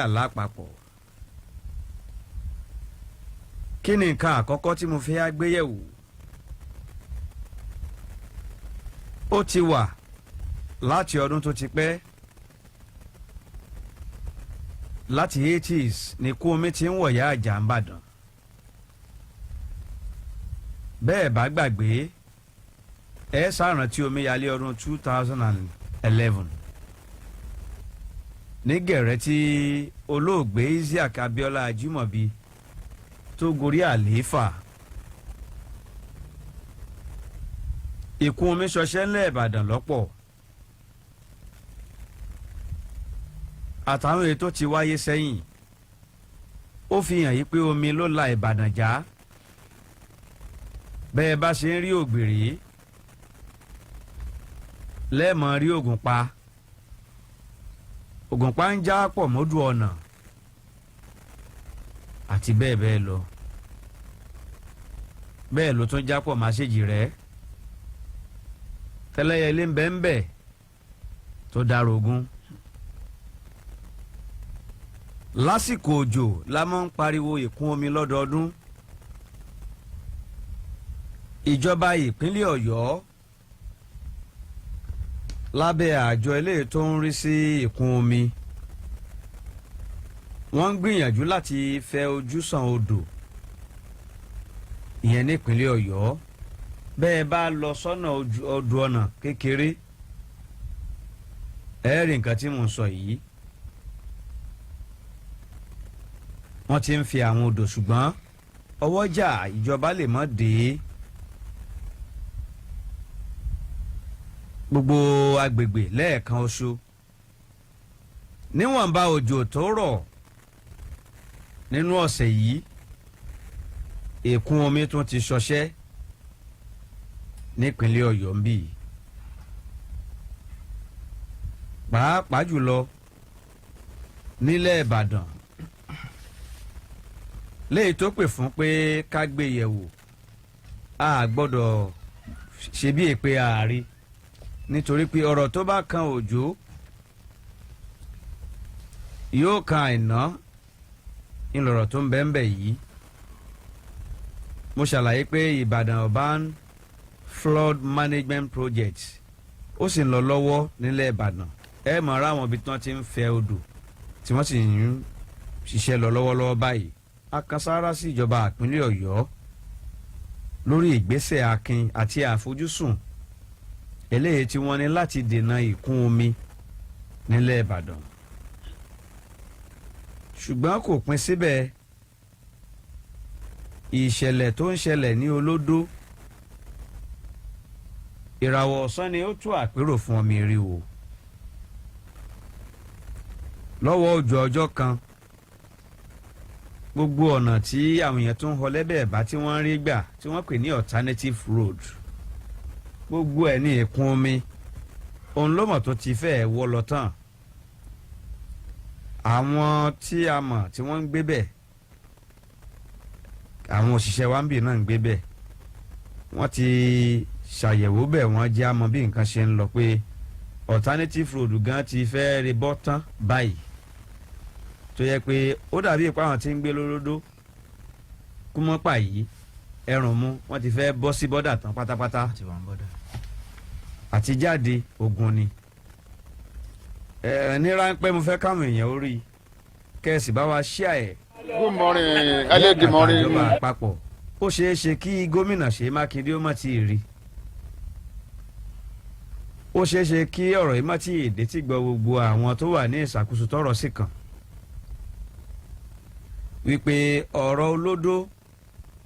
Lápapọ̀, kí ni nǹkan àkọ́kọ́ tí mo fẹ́ á gbéyẹ̀wò? Ó ti wà láti ọdún tó ti pẹ́, láti 80s ní kú omi ti ń wọ̀yá àjà n'Ìbàdàn. Bẹ́ẹ̀ bá gbàgbé, ẹ ṣàrántí omíyalé ọdún 2011 ní gẹ̀rẹ́ tí olóògbé Isiaq Abiola Ajimobi tó gorí àlééfà. Ìkún omi ṣọṣẹ́ ńlẹ̀ Ìbàdàn lọ́pọ̀ àtàwọn ètò tí wáyé sẹ́yìn. Ó fi hàn yí pé omi ló la Ìbàdàn já. Bẹ́ẹ̀ bá ṣe ń rí ògbèrè, lẹ́ẹ̀mọ́ rí Ògùnpa. Ògùnpa ń já pọ̀ mọ́dù ọ̀nà àti bẹ́ẹ̀ bẹ́ẹ̀ lọ. Bẹ́ẹ̀ ló tún já pọ̀ máṣèjì rẹ̀ tẹ́lẹ̀yẹlé ń bẹ́ ń bẹ́ tó dárógún. Lásìkò òjò la máa ń pariwo ìkún omi lọ́dọọdún. Ìjọba ìpínlẹ̀ Ọ̀yọ́ lábẹ́ àjọ eléyìí tó ń rí sí ìkún omi, wọ́n ń gbìyànjú láti fẹ ojúsàn odò ìyẹn nípínlẹ̀ Ọ̀yọ́. Bẹ́ẹ̀ bá lọ sọ́nà odò ọ̀nà kékeré, ẹ rí nǹkan tí mò ń sọ yìí. Wọ́n ti ń fi àwọn odò, ṣùgbọ́n ọwọ́jà ìjọba lè mọ́ dé gbogbo agbègbè lẹ́ẹ̀kan oṣù. Níwọ̀nba òjò tó rọ̀ nínú ọ̀sẹ̀ yìí, ìkún omi tún ti ṣọṣẹ́ nípínlẹ̀ Ọ̀yọ́ ń bì, pàápàá jùlọ nílẹ̀ Ìbàdàn, léyìí tó pè fún pé ká gbé yẹ̀wò. A gbọ́dọ̀ ṣe bí èpè ààrí, nítorí pé ọ̀rọ̀ tó bá kan òjò yóò kan àìná. Ńlọrọ̀ tó ń bẹ ń bẹ yìí, mo ṣàlàyé pé Ìbàdàn Urban Flood Management Project ó sì ń lọ lọ́wọ́ nílẹ̀ Ìbàdàn. Ẹ mọ̀ ara àwọn ibi tí wọ́n ti ń fẹ́ odò tí wọ́n sì ń ṣiṣẹ́ lọ lọ́wọ́lọ́wọ́ báyìí. Akasára sí ìjọba ìpínlẹ̀ Ọ̀yọ́ lórí ìgbésẹ̀ akin àti àfojúsùn eléyìí tí wọ́n ní láti dènà ìkún omi nílẹ̀ Ìbàdàn. Ṣùgbọ́n kò pin síbẹ̀. Ìṣẹ̀lẹ̀ tó ń ṣẹlẹ̀ ní Olódó, ìràwọ̀ ọ̀sán ni ó tú àpérò fún ọmọ eré o. Lọ́wọ́ òjò ọjọ́ kan, gbogbo ọ̀nà tí àwọn èèyàn tó ń họ lẹ́bẹ̀ẹ́ bá tí wọ́n ń rí gbà tí wọ́n pè ní alternative road, gbogbo ẹ̀ ní ìkún omi òun ló mọ̀ tó ti fẹ́ẹ̀ wọ́ lọ tán. Àwọn tí a mọ̀ tí wọ́n ń gbé bẹ̀, àwọn òṣìṣẹ́ wa ń bì náà ń gbé bẹ̀, wọ́n ti ṣàyẹ̀wò bẹ̀, wọ́n jẹ́ àmọ́ bí nǹkan ṣe ń lọ pé alternative road gan ti fẹ́ rí bọ́ tán báyìí, tó yẹ pé ó dàbí ìpá àwọn tí ń gbé lólódó kúmọ́pà yìí ẹrùn mu, wọ́n ti fẹ́ bọ́ sí bọ́dà tán pátápátá. Àti jáde ogun ni. Ẹ ní ráńpẹ́, mo fẹ́ káwọn èèyàn ó rí i kẹ́sì bá wa ṣíà ẹ̀. Good morning, early good morning. Ìjọba àpapọ̀, ó ṣeé ṣe kí gómìnà Ṣèyí Mákindé ó má ti rí. Ó ṣeé ṣe kí ọ̀rọ̀ yìí má ti dé tí gbọ́ gbogbo àwọn tó wà ní ìṣàkóso tọ́rọ̀ sí kàn wípé ọ̀rọ̀ Olódó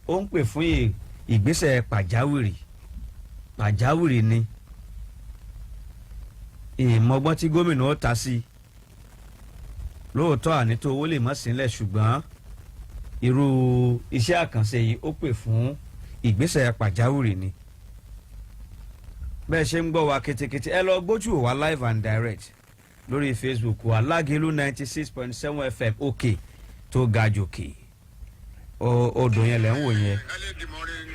ó ń pè fún ìgbésẹ̀ pàjáwìrì. Pàjáwìrì ni. Ìmọ̀gbọ́n tí gómìnà ó ta sí lóòótọ́, ànító owó lè má sílẹ̀, ṣùgbọ́n irú iṣẹ́ àkànṣe yìí ó pè fún ìgbésẹ̀ pàjáwìrì ni. Bẹ́ẹ̀ ṣe ń gbọ́ wa ketekete, ẹ lọ gbójú wa live and direct lórí Facebook wa, Lágẹ̀lú 96.7 FM, òkè tó ga jòkè. Odò yẹn lẹ́ ń wò yẹn. Early the morning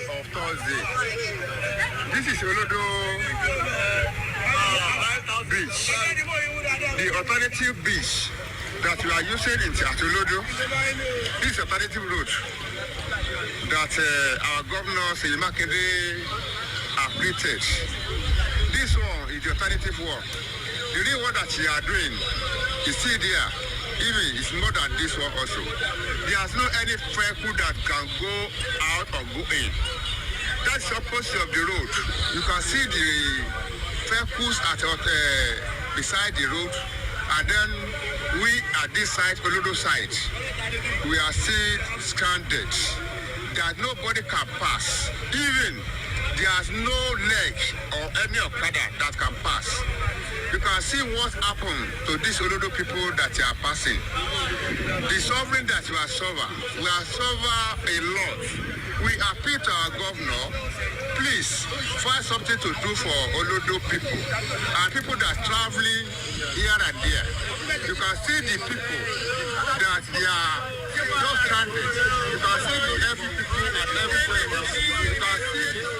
of Thursday. This is Olodo Bridge. The alternative bridge that we are using in at Olodo, this alternative road that our governor Seyi Makinde approved. This one is the alternative one. The real one that you are doing is still there. Even it's more than this one also. There's no any vehicle that can go out or go in. That's opposite of the road. You can see the vehicles at beside the road, and then we at this side, Olodo side, we are still stranded. That nobody can pass. Even there's no leg or any okada that can pass. You can see what happened to these Olodo people that are passing. The suffering that we are suffer, we are suffer a lot. We appeal to our governor, please find something to do for Olodo people and people that traveling here and there. You can see the people that they are just stranded. You can see the heavy people at everywhere. You can see the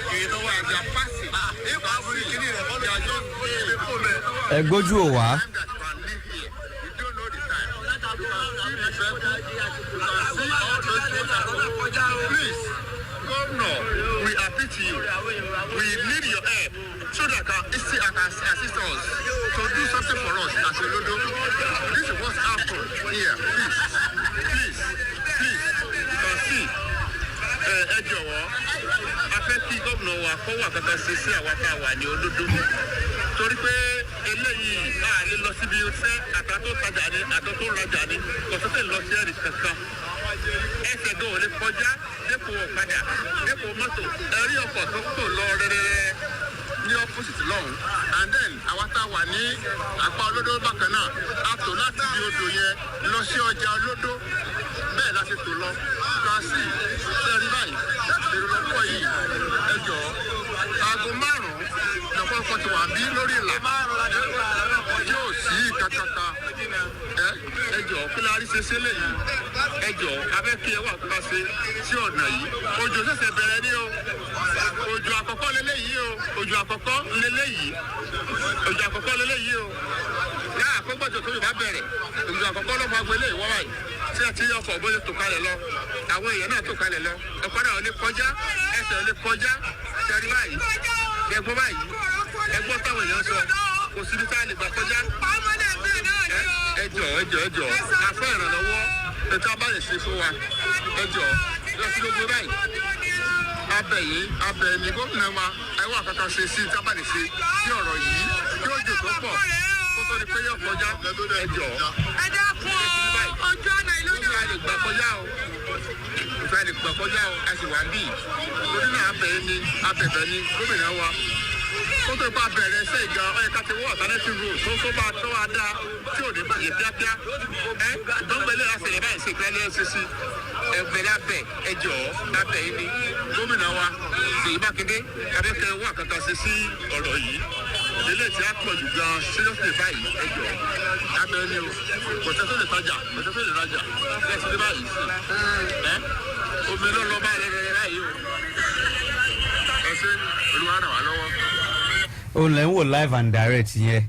vehicle that they are passing. You can see they are just Ẹ gbójú ò wá. Time that you can live here. You don't know the time. You can see the vehicle. You can see all those things. Please, governor, we appeal to you. We need your help so that can assist us to do something for us as Olodo. This is what's happened here. Please, please, please. You can see. Ẹ jọ̀wọ́, a fẹ́ kí gómìnà wa kó wá nǹkan ṣe sí àwa tá a wà ní Olódó, torí pé eléyìí a lè lọ síbi iṣẹ́, àtà tó tajà ni, àtà tó rajà ni, kò sọ́sẹ̀ lọ sí ẹ̀rì kankan. Ẹsẹ̀ gan ò lè kọjá dépò ọ̀kadà, dépò mọ́tò. Ẹ̀rí ọkọ̀ tó tò lọ rẹ́rẹ́rẹ́ ní opposite lọ́hùn. And then àwa tá a wà ní apá Olódó bákan náà, a tò láti di odò yẹn lọ sí ọjà Olódó, bẹ́ẹ̀ la ṣe tò lọ kà sí sẹ́rí báyìí. Èrò lọ́pọ̀ yìí. Ẹ jọ̀ọ́, aago 5 lọ́pọ̀lọpọ̀ ti wà bí lórí ìlà, yóò sí kankankan. Ẹ jọ̀ọ́, kí la rí ṣe sílẹ̀ yìí? Ẹ jọ̀ọ́, abẹ́ kí ẹ wá nǹkan ṣe sí ọ̀nà yìí. Òjò ṣẹ̀ṣẹ̀ bẹ̀rẹ̀ ní o. Òjò àkọ́kọ́ lélẹ́yìí o. Òjò àkọ́kọ́ lélẹ́yìí. Òjò àkọ́kọ́ lélẹ́yìí o. Yáà àkọ́gbọ́jọ tó yóò bá bẹ̀rẹ̀, òjò àkọ́kọ́ ló máa gbélé ìwọ́ báyìí tí ẹ ti yọ ọkọ̀ bóyá tó kalẹ̀ lọ. Àwọn èèyàn náà tó kalẹ̀ lọ. Ọ̀kadà ò lè kọjá, ẹsẹ̀ ò lè kọjá. Ṣẹ́rí báyìí? Ẹgbọ́n báyìí, ẹgbọ́n táwọn èèyàn sọ. Kò síbi tá a lè gbà kọjá. Ẹ jọ̀ọ́, ẹ jọ̀ọ́, ẹ jọ̀ọ́, a fẹ́ ìrànlọ́wọ́ ètò abáyé ṣe fún wa. Ẹ jọ̀ọ́, lọ sí gbogbo báyìí. Abẹ yìí, abẹ ní gómìnà wa, ẹ wá kankan ṣe sí tábàlì ṣe sí ọ̀rọ̀ yìí kí ó jò tó pọ̀ kó tó di pé yóò kọjá. Ẹ jọ̀ọ́. Ẹ dákun o, ojú ọ̀nà ìlú Ìfẹ́ lè gbà kọjá o, ìfẹ́ lè gbà kọjá o. A sì wá bí torí náà, abẹ yìí ni abẹ̀bẹ̀ ni gómìnà wa. Kó tó bá bẹ̀rẹ̀ ṣe ìgbà ó yẹ ká ti wọ́ alternative road tó bá tó wá dá tí ò ní bàjẹ́ kíákíá. Ẹ gbọ́ngbẹ́lẹ́ àṣẹlẹ̀ báyìí ṣe ìgbẹ́lẹ́ ṣe sí ẹgbẹ̀rẹ̀ abẹ. Ẹ jọ̀ọ́, abẹ yìí ni gómìnà wa Ṣèyí Mákindé, abẹ́kẹ́ wà kankan ṣe sí ọ̀rọ̀ yìí. Ilé tí a pọ̀ jù gan seriously báyìí. Ẹ jọ̀ọ́, abẹ ni o. Kò sẹ́ tó lè tajà, kò sẹ́ tó lè rajà. Ẹ sì ní báyìí sí ẹ, omi ló lọ báyìí rẹ̀ báyìí o. Ẹ ṣe, Olúwa ràn wá lọ́wọ́. Òun lẹ́ ń wò live and direct yẹn.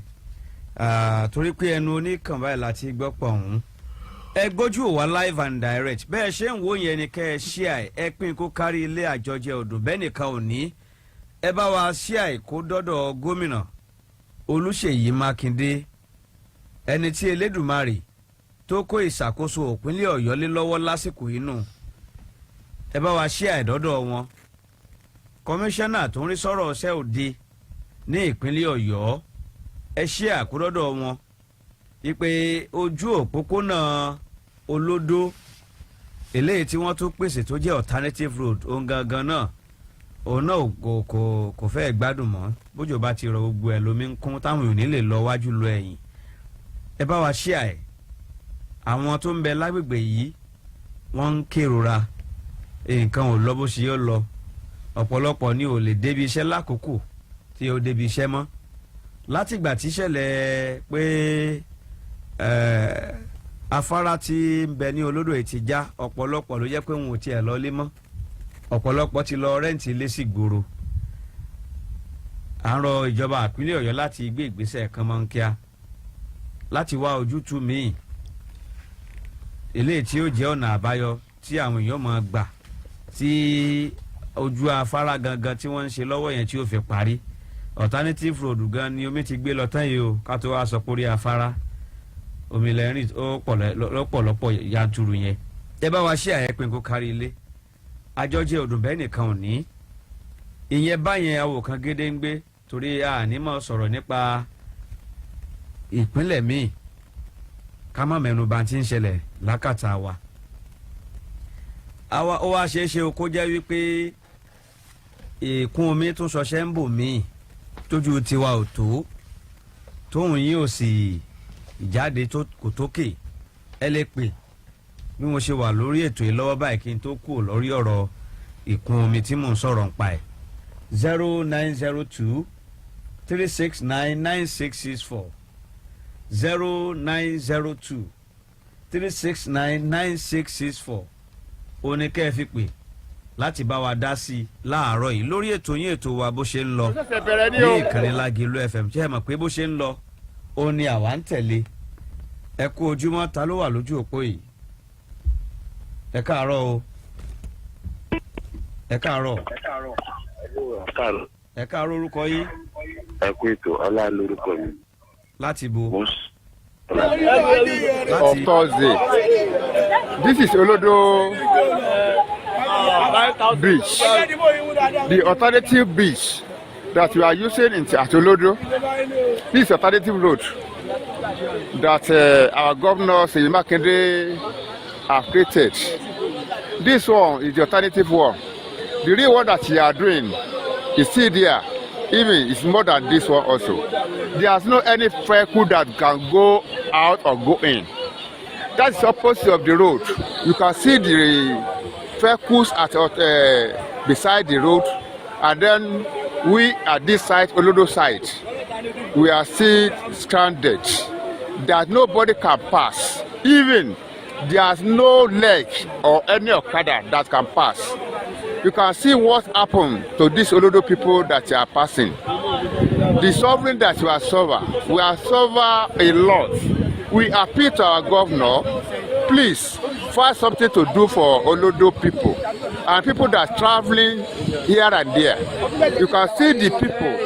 Torí pé ẹnu oníkàn báyìí láti gbọ́ pọ̀ ọ̀hún. Ẹ gbójú ò wá live and direct. Bẹ́ẹ̀ ṣe ń wò yẹn ni kẹ́ ẹ ṣíà ẹ pín kó kárí ilé. Àjọjẹ ọdún bẹ́ẹ̀ nìkan ò ní. Ẹ bá wa ṣíà kó dọ́dọ̀ gómìnà Olúṣèyí Mákindé, ẹni tí Elédùmarè tó kó ìṣàkóso òpínlẹ̀ Ọ̀yọ́ lé lọ́wọ́ lásìkò yìí nù. Ẹ bá wa ṣíà ìdọ́dọ̀ wọn. Kọmíṣánná tó ń rí sọ́rọ̀ ọ̀sẹ̀ òde ní ìpínlẹ̀ Ọ̀yọ́, ẹ ṣe àkúrọ́dọ̀ wọn wípé ojú òpópónà Olódó eléyìí tí wọ́n tún pèsè tó jẹ́ alternative road, òun gangan náà, òun náà kò fẹ́ gbádùn mọ́. Bójò bá ti rọ, gbogbo ẹ̀ lómi ń kún táwọn ò ní lè lọ wájú lọ ẹ̀yìn. Ẹ bá wa ṣíà ẹ̀. Àwọn tó ń bẹ lágbègbè yìí, wọ́n ń kérora. Nǹkan ò lọ bó ṣe yóò lọ. Ọ̀pọ̀lọpọ̀ ni ò lè débi iṣẹ́ lákòókò tí ó débi iṣẹ́ mọ́ látìgbà tí ìṣẹ̀lẹ̀ pé afárá tí ń bẹ ní Olódò yìí ti já. Ọ̀pọ̀lọpọ̀ ló jẹ́ pé wọn ò tiẹ̀ lọ lé mọ́. Ọ̀pọ̀lọpọ̀ ti lọ rent ilé sí gbòòrò. À ń rọ ìjọba ìpínlẹ̀ Ọ̀yọ́ láti gbé ìgbésẹ̀ kan mọ́ ń kíá. Láti wá ojútùú míì eléyìí tí ó jẹ́ ọ̀nà àbáyọ tí àwọn èèyàn máa gbà tí ojú afárá gangan tí wọ́n ń ṣe lọ́wọ́ yẹn tí ó fi parí. Alternative road gan ni omi ti gbé lọ tán yìí o. Ká tó wá sọ pé orí afárá omi lẹ́rìn ó pọ̀ lọ́pọ̀lọpọ̀ yanturu yẹn. Ẹ bá wa ṣe àyẹ̀pẹ̀ kó kárí ilé. Àjọjẹ òdùnbẹ́ nìkan ò ní ìyẹn báyẹn awòkan gédéǹgbé, torí a ní máa sọ̀rọ̀ nípa ìpínlẹ̀ míì ká má mẹ́nu bà tí ń ṣẹlẹ̀ lákàtà wa. Àwa ó wá ṣeé ṣe kó jẹ́ wípé ìkún omi tún ṣọṣẹ́ ń bò míì tójú tiwa ò tó, tóun yín ò sì jáde kò tókè. Ẹ lè pè bí mo ṣe wà lórí ètò yìí lọ́wọ́ báyìí kí n tó kú lórí ọ̀rọ̀ ìkún omi tí mò ń sọ̀rọ̀ ń pa ẹ̀: 09023699664, 09023699664. Ó ní kẹ́ ẹ fi pè láti bá wa dá sí i láàárọ̀ yìí lórí ètò yín, ètò wa, Bó Ṣe Ń Lọ ní ìkànnì Lágelú FM. Ṣé ẹ mọ̀ pé bó ṣe ń lọ ó ní àwa ń tẹ̀lé? Ẹ kú ojúmọ́. Ta ló wà lójú òpó yìí? Ẹ káàárọ̀ o, ẹ káàárọ̀. Káàárọ̀. Ẹ káàárọ̀. Orúkọ yín? Ẹ kú ètò. Ọlá lórúkọ mi. Láti bo? Mo ń Láti Of Thursday. This is Olodo Bridge, the alternative bridge that we are using in at Olodo. This is alternative road that our governor Seyi Makinde have created. This one is the alternative one. The real one that you are doing is still there. Even it's more than this one also. There's no any vehicle that can go out or go in. That's the opposite of the road. You can see the vehicles at beside the road, and then we at this side, Olodo side, we are still stranded. That nobody can pass. Even there's no leg or any Okada that can pass. You can see what happened to these Olodo people that are passing. The suffering that we are suffer, we are suffer a lot. We appeal to our governor, please find something to do for Olodo people and people that traveling here and there. You can see the people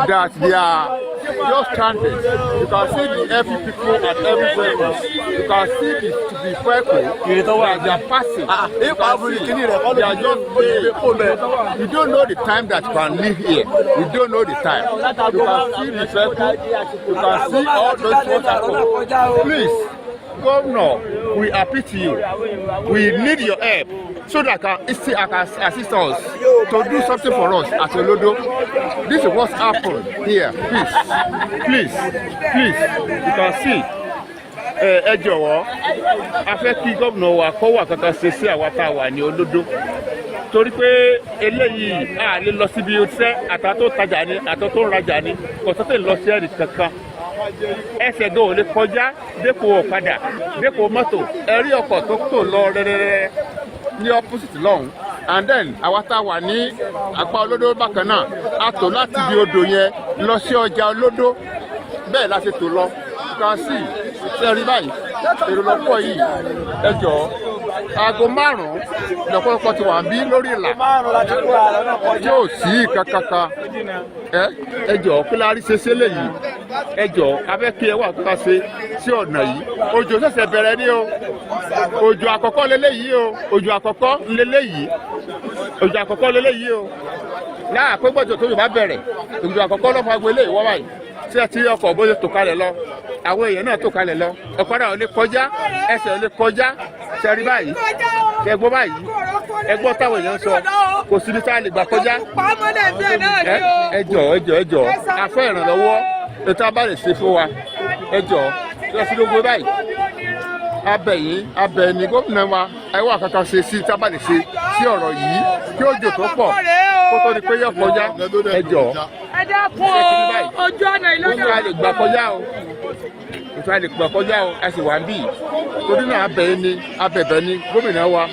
that they are just stranded. You can see the heavy people and everywhere. You can see the vehicle that they are passing. You can see they are just there. You don't know the time that you can leave here. You don't know the time. You can see the vehicle. You can see all those water. Please, governor, we appeal to you. We need your help so that can assist us to do something for us at Olodo. This is what's happened here. Please, please, please, you can see. Ẹ jọ̀wọ́, a fẹ́ kí gómìnà wa kó wá nǹkan ṣe sí àwa tá a wà ní Olódó, torí pé eléyìí a lè lọ síbi iṣẹ́, àtà tó tajà ni, àtà tó ń rajà ni, kò sọ́tẹ̀ lọ sí ẹ̀rì kankan. Ẹsẹ̀ gan ò lè kọjá dépò ọ̀kadà, dépò mọ́tò. Ẹ̀rí ọkọ̀ tó tò lọ rẹ́rẹ́rẹ́ ní opposite lọ́hùn. And then àwa tá a wà ní apá Olódó bákan náà, a tò láti ibi odò yẹn lọ sí ọjà Olódó. Bẹ́ẹ̀ la ṣe tò lọ. You can see. Ṣe rí báyìí, èrò lọ́pọ̀ yìí. Ẹ jọ̀ọ́, aago 5 lọ́pọ̀lọpọ̀ ti wà ń bí lórí ìlà tí ò sí kankankan. Ẹ jọ̀ọ́, kí la rí ṣe ṣe léyìí? Ẹ jọ̀ọ́, a fẹ́ kí ẹ wá nǹkan ṣe sí ọ̀nà yìí. Òjò ṣẹ̀ṣẹ̀ bẹ̀rẹ̀ ní o. Òjò àkọ́kọ́ leléyìí o. Òjò àkọ́kọ́ leléyìí. Òjò àkọ́kọ́ leléyìí o. Láà pé gbọ́dọ̀ tó yóò bá bẹ̀rẹ̀, òjò àkọ́kọ́ lọ́fà gbélé ìwọ́ báyìí. Tí ẹ ti rí ọkọ̀ bóyá tò kalẹ̀ lọ, àwọn èèyàn náà tò kalẹ̀ lọ, ọ̀kadà ò lè kọjá, ẹsẹ̀ ò lè kọjá. Ṣe rí báyìí? Ṣe gbọ́ báyìí? Ẹ gbọ́ táwọn èèyàn sọ. Kò síbi tá a lè gbà kọjá. Ẹ jọ̀ọ́, ẹ jọ̀ọ́, ẹ jọ̀ọ́, a fẹ́ ìrànlọ́wọ́ ètò abá lè ṣe fún wa. Ẹ jọ̀ọ́, ṣe sí gbogbo báyìí. Abẹ yìí, abẹ ní gómìnà wa, ẹ wá kankan ṣe sí tá a bá lè ṣe sí ọ̀rọ̀ yìí kí òjò tó pọ̀ kó tó di pé yọ kọjá. Ẹ jọ̀ọ́. Ẹ dákun o, ojú ọ̀nà ìlú. Ètò a lè gbà kọjá o, ètò a lè gbà kọjá o. Ẹ sì wà ń bì torí náà, abẹ ni, abẹ̀bẹ̀ ni gómìnà wa.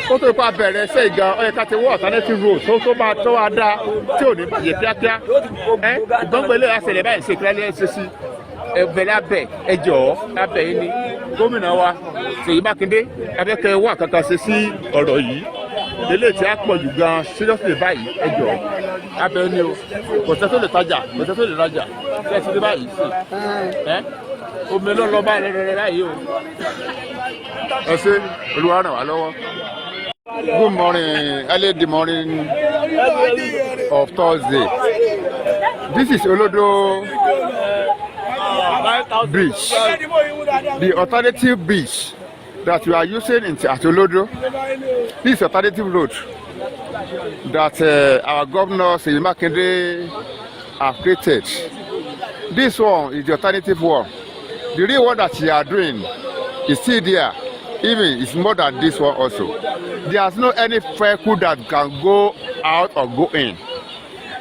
Kó tó pa bẹ̀rẹ̀ ẹsẹ̀ ìgan, ó yẹ ká ti wọ́ alternative road tó máa tó wá dá tí ò ní bàjẹ́ kíákíá. Ẹ ìgbọ́ngbẹ́lẹ́ àṣẹlẹ̀ báyìí, ṣe kíláàlẹ́ ṣe sí. Ẹ̀bẹ̀ lábẹ́, ẹ jọ̀ọ́, lábẹ́ yín ni, gómìnà wa Ṣèyí Mákindé, abẹ́kẹ́ wà kankan ṣe sí ọ̀rọ̀ yìí. Eléyìí tí a pọ̀ jù gan seriously báyìí. Ẹ jọ̀ọ́, abẹ́ ni o. Kò sẹ́ tó lè tajà, kò sẹ́ tó lè rajà. Ṣe é ti dé báyìí sí ẹ? Omi ló lọ báyìí rẹ̀rẹ̀ báyìí o. Ẹ ṣé, Olúwa ràn wá lọ́wọ́. Good morning, early the morning of Thursday. This is Olodo Bridge, the alternative bridge that we are using at Olodo. This is alternative road that our governor Seyi Makinde have created. This one is the alternative one. The real one that you are doing is still there. Even it's more than this one also. There's no any vehicle that can go out or go in.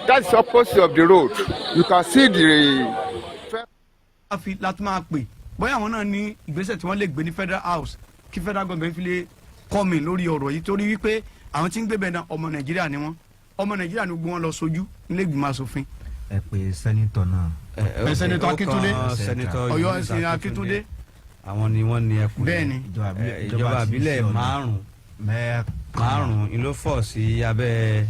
That's the opposite of the road. You can see the fi láti máa pè bóyá àwọn náà ní ìgbésẹ̀ tí wọ́n lè gbé ní Federal House kí federal government fi lè kọ́ mi lórí ọ̀rọ̀ yìí, torí wípé àwọn tí ń gbé bẹ̀ náà, ọmọ Nàìjíríà ni wọ́n. Ọmọ Nàìjíríà ni gbogbo wọn lọ sojú nílé ìgbìmọ̀ asòfin. Ẹ pè senator náà. Ẹ, Senator Akíntúndé. Senator Ọ̀yọ́ Yunus ẹ̀sìn Akíntúndé. Àwọn ni wọ́n ní ẹkùn. Bẹ́ẹ̀ ni. Ìjọba àbílẹ̀ márùn márùn ló fọ̀ sí abẹ́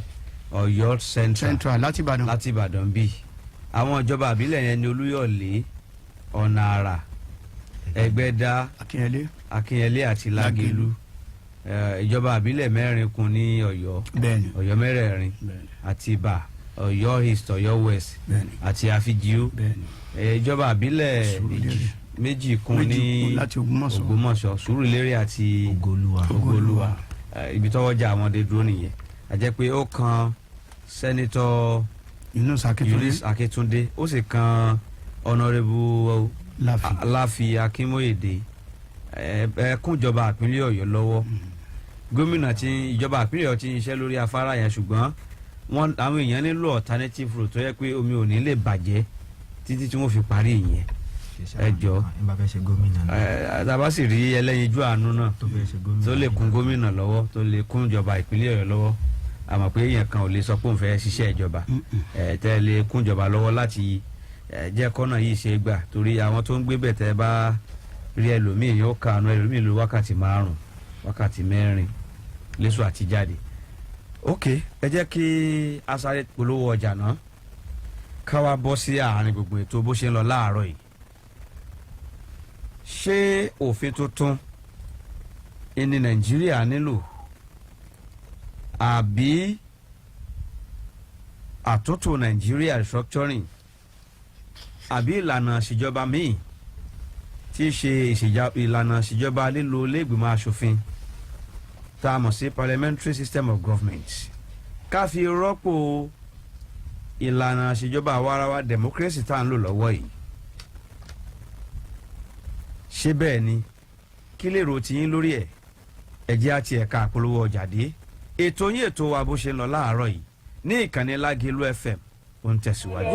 Ọ̀yọ́ Central. Central láti Ìbàdàn. Láti Ìbàdàn bí. Àwọn ìjọba àbílẹ̀ yẹn ni Olúyọ̀lé, Ọ̀nà Àrà, Ẹgbẹ́dá, Akínyẹlé. Akínyẹlé àti Lágẹ̀lú. Ìjọba àbílẹ̀ mẹ́rin kún ní Ọ̀yọ́. Bẹ́ẹ̀ni. Ọ̀yọ́ mẹ́rẹ̀ẹ̀rin, Àtìbà, Ọ̀yọ́ East, Ọ̀yọ́ West Bẹ́ẹ̀ni. àti Àfíjíò. Bẹ́ẹ̀ni. Ìjọba àbílẹ̀ Sùúrùlérè. méjì kún Méjì ní kún láti Ògbómọ̀ṣọ́. Ògbómọ̀ṣọ́, Sùúrùlérè àti Ògolúwa. Ògolúwa. Ibi tọ́wọ́ jà àwọn dé dúró nìyẹn. A jẹ́ pé ó kan Senator Yunus Akíntúndé. Yunus Akíntúndé, ó sì kan Honourable Láfi. Láfi Akínmóyèdè. Ẹkúnjọba ìpínlẹ̀ Ọ̀yọ́ lọ́wọ́. Gómìnà tí ìjọba ìpínlẹ̀ Ọ̀yọ́ ti ń ṣiṣẹ́ lórí afárá yẹn, ṣùgbọ́n wọ́n àwọn èèyàn nílò alternative route tó yẹ pé omi ò ní lè bàjẹ́ títí tí wọ́n fi parí ìyẹn. Ẹ jọ̀ọ́. Ẹ bá fẹ́ ṣe gómìnà náà. Ẹ tá a bá sì rí ẹlẹ́yinjú àánú náà tó fẹ́ ṣe gómìnà tó lè kún gómìnà lọ́wọ́, tó lè kún ìjọba ìpínlẹ̀ Ọ̀yọ́ lọ́wọ́, àmọ́ pé èèyàn kan ò lè sọ pé òun fẹ́ ṣiṣẹ́ ìjọba, ẹ tẹ́ lè kún ìjọba lọ́wọ́ láti ẹ jẹ́ kọ́nà yìí ṣe é gbà, torí àwọn tó ń gbé bẹ̀, tẹ́ bá rí ẹlòmíì, yóò kàánú ẹlòmíì lo wákàtí 5, wákàtí 4 lẹ́sù àti jáde. Ok, ẹ jẹ́ kí a sáré polówó ọjà náà, ká wá bọ́ sí àárín gbogbo ètò bó ṣe ń lọ láàárọ̀ yìí. Ṣé òfin tuntun ní Nàìjíríà nílò, àbí àtúntò Nàìjíríà, restructuring, àbí ìlànà ìṣèjọba míì tí í ṣe ìlànà ìṣèjọba lílo iléègbìmọ̀ asòfin tá a mọ̀ sí parliamentary system of government, ká fi rọ́pò ìlànà ìṣèjọba àwarawa, democracy tá à ń lò lọ́wọ́ yìí? Ṣé bẹ́ẹ̀ ni? Kí lèrò tiyín lórí ẹ̀? Ẹ jẹ́ àti ẹ̀ka àpolówó ọjà dé. Ètò yín, ètò wa, bó ṣe ń lọ láàárọ̀ yìí ní ìkànnì Lágẹ̀lú FM, ó ń tẹ̀síwájú.